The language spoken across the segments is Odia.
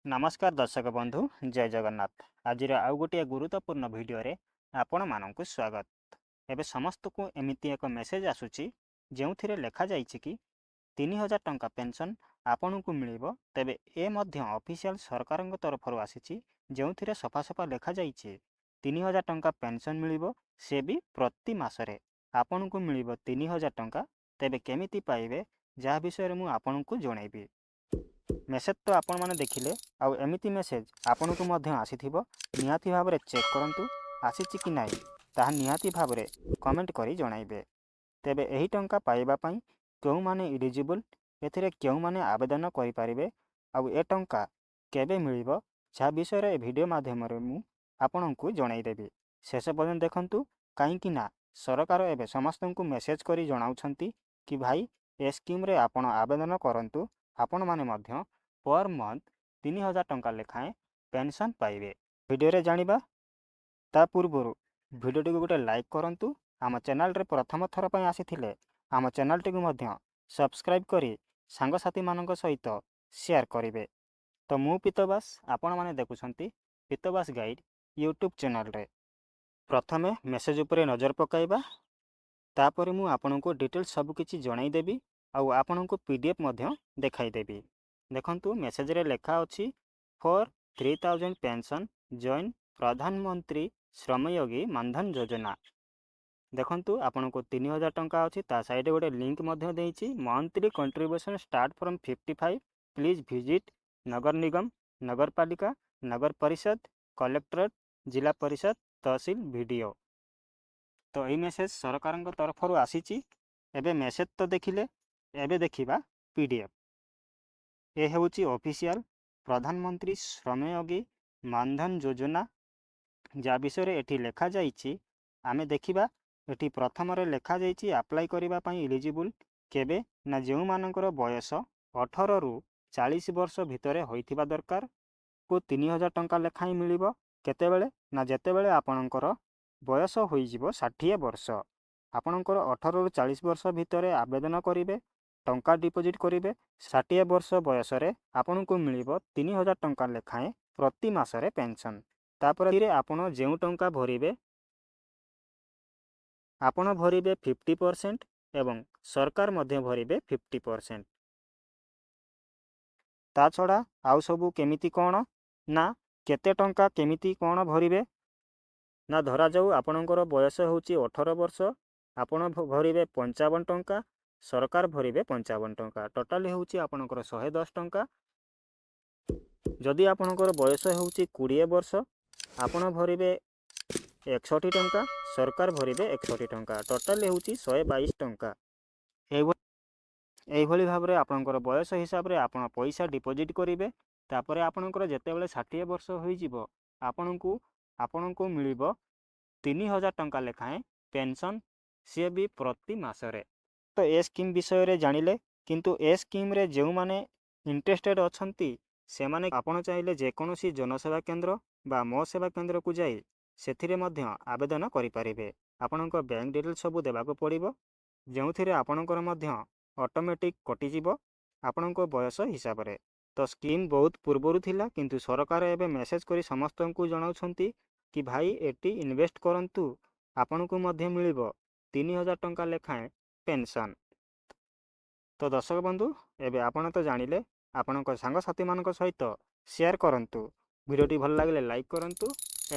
ନମସ୍କାର ଦର୍ଶକ ବନ୍ଧୁ, ଜୟ ଜଗନ୍ନାଥ। ଆଜିର ଆଉ ଗୋଟିଏ ଗୁରୁତ୍ୱପୂର୍ଣ୍ଣ ଭିଡ଼ିଓରେ ଆପଣମାନଙ୍କୁ ସ୍ୱାଗତ। ଏବେ ସମସ୍ତଙ୍କୁ ଏମିତି ଏକ ମେସେଜ୍ ଆସୁଛି, ଯେଉଁଥିରେ ଲେଖାଯାଇଛି କି 3000 ଟଙ୍କା ପେନ୍ସନ୍ ଆପଣଙ୍କୁ ମିଳିବ। ତେବେ ଏ ମଧ୍ୟ ଅଫିସିଆଲ ସରକାରଙ୍କ ତରଫରୁ ଆସିଛି, ଯେଉଁଥିରେ ସଫା ସଫା ଲେଖାଯାଇଛି 3000 ଟଙ୍କା ପେନ୍ସନ୍ ମିଳିବ, ସେ ବି ପ୍ରତି ମାସରେ ଆପଣଙ୍କୁ ମିଳିବ 3000 ଟଙ୍କା। ତେବେ କେମିତି ପାଇବେ, ଯାହା ବିଷୟରେ ମୁଁ ଆପଣଙ୍କୁ ଜଣାଇବି। ମେସେଜ୍ ତ ଆପଣମାନେ ଦେଖିଲେ, ଆଉ ଏମିତି ମେସେଜ୍ ଆପଣଙ୍କୁ ମଧ୍ୟ ଆସିଥିବ। ନିହାତି ଭାବରେ ଚେକ୍ କରନ୍ତୁ ଆସିଛି କି ନାହିଁ, ତାହା ନିହାତି ଭାବରେ କମେଣ୍ଟ କରି ଜଣାଇବେ। ତେବେ ଏହି ଟଙ୍କା ପାଇବା ପାଇଁ କେଉଁମାନେ ଇଲିଜିବୁଲ୍, ଏଥିରେ କେଉଁମାନେ ଆବେଦନ କରିପାରିବେ ଆଉ ଏ ଟଙ୍କା କେବେ ମିଳିବ, ଯାହା ବିଷୟରେ ଏ ଭିଡ଼ିଓ ମାଧ୍ୟମରେ ମୁଁ ଆପଣଙ୍କୁ ଜଣାଇଦେବି। ଶେଷ ପର୍ଯ୍ୟନ୍ତ ଦେଖନ୍ତୁ, କାହିଁକି ନା ସରକାର ଏବେ ସମସ୍ତଙ୍କୁ ମେସେଜ୍ କରି ଜଣାଉଛନ୍ତି କି ଭାଇ, ଏ ସ୍କିମ୍ରେ ଆପଣ ଆବେଦନ କରନ୍ତୁ, ଆପଣମାନେ ମଧ୍ୟ ପର୍ ମନ୍ଥ 3000 ଟଙ୍କା ଲେଖାଏଁ ପେନ୍ସନ୍ ପାଇବେ। ଭିଡ଼ିଓରେ ଜାଣିବା। ତା ପୂର୍ବରୁ ଭିଡ଼ିଓଟିକୁ ଗୋଟେ ଲାଇକ୍ କରନ୍ତୁ। ଆମ ଚ୍ୟାନେଲରେ ପ୍ରଥମ ଥର ପାଇଁ ଆସିଥିଲେ ଆମ ଚ୍ୟାନେଲଟିକୁ ମଧ୍ୟ ସବସ୍କ୍ରାଇବ୍ କରି ସାଙ୍ଗସାଥିମାନଙ୍କ ସହିତ ସେୟାର କରିବେ। ତ ମୁଁ ପିତବାସ, ଆପଣମାନେ ଦେଖୁଛନ୍ତି ପିତବାସ ଗାଇଡ଼ ୟୁଟ୍ୟୁବ୍ ଚ୍ୟାନେଲରେ। ପ୍ରଥମେ ମେସେଜ୍ ଉପରେ ନଜର ପକାଇବା, ତାପରେ ମୁଁ ଆପଣଙ୍କୁ ଡିଟେଲ୍ସ ସବୁକିଛି ଜଣାଇଦେବି ଆଉ ଆପଣଙ୍କୁ ପିଡିଏଫ୍ ମଧ୍ୟ ଦେଖାଇଦେବି। ଦେଖନ୍ତୁ, ମେସେଜରେ ଲେଖା ଅଛି, "For 3000 pension join ପ୍ରଧାନମନ୍ତ୍ରୀ ଶ୍ରମୟୋଗୀ ମାନଧନ ଯୋଜନା"। ଦେଖନ୍ତୁ, ଆପଣଙ୍କୁ 3000 ଟଙ୍କା ଅଛି। ତା ସାଇଡ଼ରେ ଗୋଟେ ଲିଙ୍କ ମଧ୍ୟ ଦେଇଛି, "Monthly contribution start from 55. Please visit Nagar Nigam, Nagarpalika, Nagar Parishad, collectorate, ଜିଲ୍ଲା ପରିଷଦ, ତହସିଲ, ବିଡିଓ"। ତ ଏଇ ମେସେଜ ସରକାରଙ୍କ ତରଫରୁ ଆସିଛି। ଏବେ ମେସେଜ ତ ଦେଖିଲେ, ଏବେ ଦେଖିବା ପିଡିଏଫ୍। ଏ ହେଉଛି ଅଫିସିଆଲ ପ୍ରଧାନମନ୍ତ୍ରୀ ଶ୍ରମୟୋଗୀ ମାନଧନ ଯୋଜନା, ଯାହା ବିଷୟରେ ଏଠି ଲେଖାଯାଇଛି। ଆମେ ଦେଖିବା, ଏଠି ପ୍ରଥମରେ ଲେଖାଯାଇଛି ଆପ୍ଲାଏ କରିବା ପାଇଁ ଇଲିଜିବୁଲ୍ କେବେ ନା ଯେଉଁମାନଙ୍କର ବୟସ 18ରୁ 40 ବର୍ଷ ଭିତରେ ହୋଇଥିବା ଦରକାର କୁ 3000 ଟଙ୍କା ଲେଖାଏଁ ମିଳିବ। କେତେବେଳେ ନା ଯେତେବେଳେ ଆପଣଙ୍କର ବୟସ ହୋଇଯିବ 60 ବର୍ଷ। ଆପଣଙ୍କର 18ରୁ 40 ବର୍ଷ ଭିତରେ ଆବେଦନ କରିବେ, ଟଙ୍କା ଡିପୋଜିଟ୍ କରିବେ, 60 ବର୍ଷ ବୟସରେ ଆପଣଙ୍କୁ ମିଳିବ 3000 ଟଙ୍କା ଲେଖାଏଁ ପ୍ରତି ମାସରେ ପେନ୍ସନ୍। ତାପରେ ଏଥିରେ ଆପଣ ଯେଉଁ ଟଙ୍କା ଭରିବେ, ଆପଣ ଭରିବେ 50% ଏବଂ ସରକାର ମଧ୍ୟ ଭରିବେ 50%। ତା ଛଡ଼ା ଆଉ ସବୁ କେମିତି କ'ଣ ନା କେତେ ଟଙ୍କା କେମିତି କ'ଣ ଭରିବେ ନା ଧରାଯାଉ ଆପଣଙ୍କର ବୟସ ହେଉଛି 18 ବର୍ଷ, ଆପଣ ଭରିବେ 55 ଟଙ୍କା, ସରକାର ଭରିବେ 55 ଟଙ୍କା, ଟୋଟାଲି ହେଉଛି ଆପଣଙ୍କର 110 ଟଙ୍କା। ଯଦି ଆପଣଙ୍କର ବୟସ ହେଉଛି 20 ବର୍ଷ, ଆପଣ ଭରିବେ 61 ଟଙ୍କା, ସରକାର ଭରିବେ 61 ଟଙ୍କା, ଟୋଟାଲି ହେଉଛି 122 ଟଙ୍କା। ଏଇଭଳି ଭାବରେ ଆପଣଙ୍କର ବୟସ ହିସାବରେ ଆପଣ ପଇସା ଡିପୋଜିଟ୍ କରିବେ। ତାପରେ ଆପଣଙ୍କର ଯେତେବେଳେ 60 ବର୍ଷ ହୋଇଯିବ, ଆପଣଙ୍କୁ ମିଳିବ 3000 ଟଙ୍କା ଲେଖାଏଁ ପେନ୍ସନ୍, ସିଏ ବି ପ୍ରତି ମାସରେ। ତ ଏ ସ୍କିମ୍ ବିଷୟରେ ଜାଣିଲେ, କିନ୍ତୁ ଏ ସ୍କିମ୍ରେ ଯେଉଁମାନେ ଇଣ୍ଟରେଷ୍ଟେଡ଼ ଅଛନ୍ତି, ସେମାନେ ଆପଣ ଚାହିଁଲେ ଯେକୌଣସି ଜନସେବା କେନ୍ଦ୍ର ବା ମୋ ସେବା କେନ୍ଦ୍ରକୁ ଯାଇ ସେଥିରେ ମଧ୍ୟ ଆବେଦନ କରିପାରିବେ। ଆପଣଙ୍କ ବ୍ୟାଙ୍କ ଡିଟେଲ୍ସ ସବୁ ଦେବାକୁ ପଡ଼ିବ, ଯେଉଁଥିରେ ଆପଣଙ୍କର ମଧ୍ୟ ଅଟୋମେଟିକ୍ କଟିଯିବ ଆପଣଙ୍କ ବୟସ ହିସାବରେ। ତ ସ୍କିମ୍ ବହୁତ ପୂର୍ବରୁ ଥିଲା, କିନ୍ତୁ ସରକାର ଏବେ ମେସେଜ୍ କରି ସମସ୍ତଙ୍କୁ ଜଣାଉଛନ୍ତି କି ଭାଇ, ଏଠି ଇନଭେଷ୍ଟ କରନ୍ତୁ, ଆପଣଙ୍କୁ ମଧ୍ୟ ମିଳିବ 3000 ଟଙ୍କା ଲେଖାଏଁ ପେନ୍ସନ୍। ତ ଦର୍ଶକ ବନ୍ଧୁ, ଏବେ ଆପଣ ତ ଜାଣିଲେ, ଆପଣଙ୍କ ସାଙ୍ଗସାଥିମାନଙ୍କ ସହିତ ସେୟାର କରନ୍ତୁ। ଭିଡ଼ିଓଟି ଭଲ ଲାଗିଲେ ଲାଇକ୍ କରନ୍ତୁ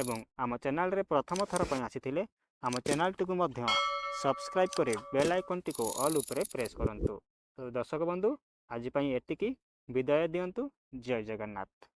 ଏବଂ ଆମ ଚ୍ୟାନେଲରେ ପ୍ରଥମ ଥର ପାଇଁ ଆସିଥିଲେ ଆମ ଚ୍ୟାନେଲଟିକୁ ମଧ୍ୟ ସବସ୍କ୍ରାଇବ୍ କରି ବେଲ୍ ଆଇକନ୍ଟିକୁ ଅଲ୍ ଉପରେ ପ୍ରେସ୍ କରନ୍ତୁ। ତ ଦର୍ଶକ ବନ୍ଧୁ, ଆଜି ପାଇଁ ଏତିକି। ବିଦାୟ ଦିଅନ୍ତୁ। ଜୟ ଜଗନ୍ନାଥ।